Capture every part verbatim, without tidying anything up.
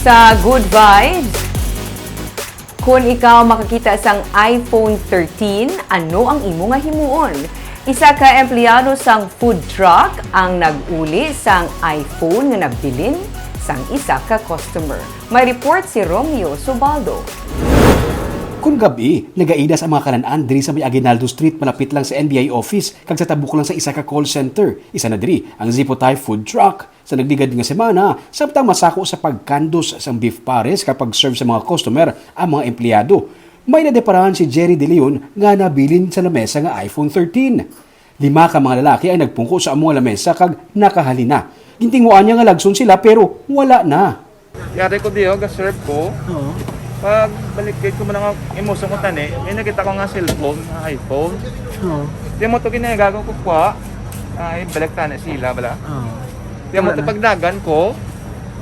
Sa Good Vibes, kun ikaw makakita sang iPhone thirteen, ano ang imo nga himuon? Isa ka empleyado sang food truck ang nag-uli sang iPhone nga nabilin sang isa ka customer. May report si Romeo Subaldo. Kun gab-i, nagaidas ang mga kalan-an diri sa may Aguinaldo Street, malapit lang sa N B I office, kag sa tabok lang sa isa ka call center. Isa na diri ang Zipotay food truck. Sa nagligad nga semana, samtang masako sa pagkandos sang beef pares kag pag-serve sa mga customer ang mga empleyado, may nadeparahan si Jerry De Leon nga nabilin sa lamesa nga iPhone thirteen. Lima ka mga lalaki ang nagpungko sa amo nga lamesa kag nakahalina. Gintinguan niya nga lagson sila, pero wala na. Yari ko diyo, ga-serve ko. Oo. Pag balik ko mo nga imuso ko tani, may nakita ko nga cellphone, nga iPhone. Oo. Di mo to ginagago ko kwa. Ay, balik tani sila bala. Oo. Di mo Wala to na. Pagdagan ko,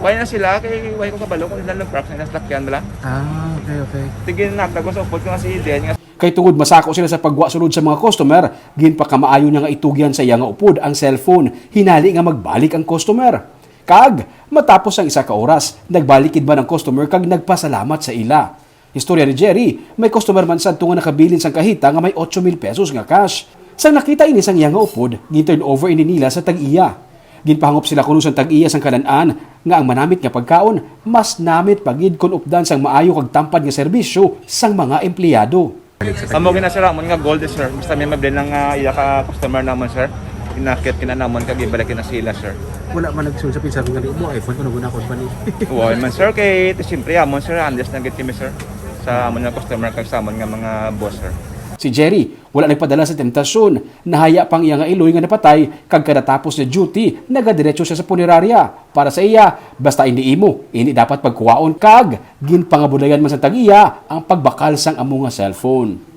why na sila? Kay why ko kabalo kung sila nag-crack sa ilang salakyan bala. Ah, okay, okay. Sige, nagtago sa upod ko nga si Eden nga Kay tungod masako sila sa pagwa sulod sa mga customer, ginpakamaayo niya nga itugyan sa iya nga upod ang cellphone, hinali nga magbalik ang customer. Kag, matapos ang isa ka oras, nagbalik gid man ang customer kag nagpasalamat sa ila. Istorya ni Jerry, may customer man sadto nga nakabilin sang kahita nga may otso mil pesos nga cash. Sang nakita ini sang iya nga upod, gi-turn over ini nila sa tag-iya. Ginpahangop sila kuno sang tag-iya sang kalan-an nga ang manamit nga pagkaon mas namit pa gid kon updan sang maayo kag tampad nga serbisyo sang mga empleyado. Amo gina sir amon nga gold sir. Basta may mabili lang nga iya ka customer namon sir. Inakit kina namon kag ibalik na sila sir. Wala man nagsulod sa pinsar nga mo iPhone, kuno guna company. Wala man sir kay ti siyempre amon sir, andes na gid kami sir. Sa amon nga customer kag sa amon nga mga boss sir. Si Jerry, wala nagpadala sa temptasyon. Nahaya pang iya nga iloy nga napatay, kag kada tapos niya duty, nagadiretso siya sa punerarya. Para sa iya, basta indi imo, ini dapat pagkuhaon kag ginpangabulayan man sa tag-iya ang pagbakal sang amo nga cellphone.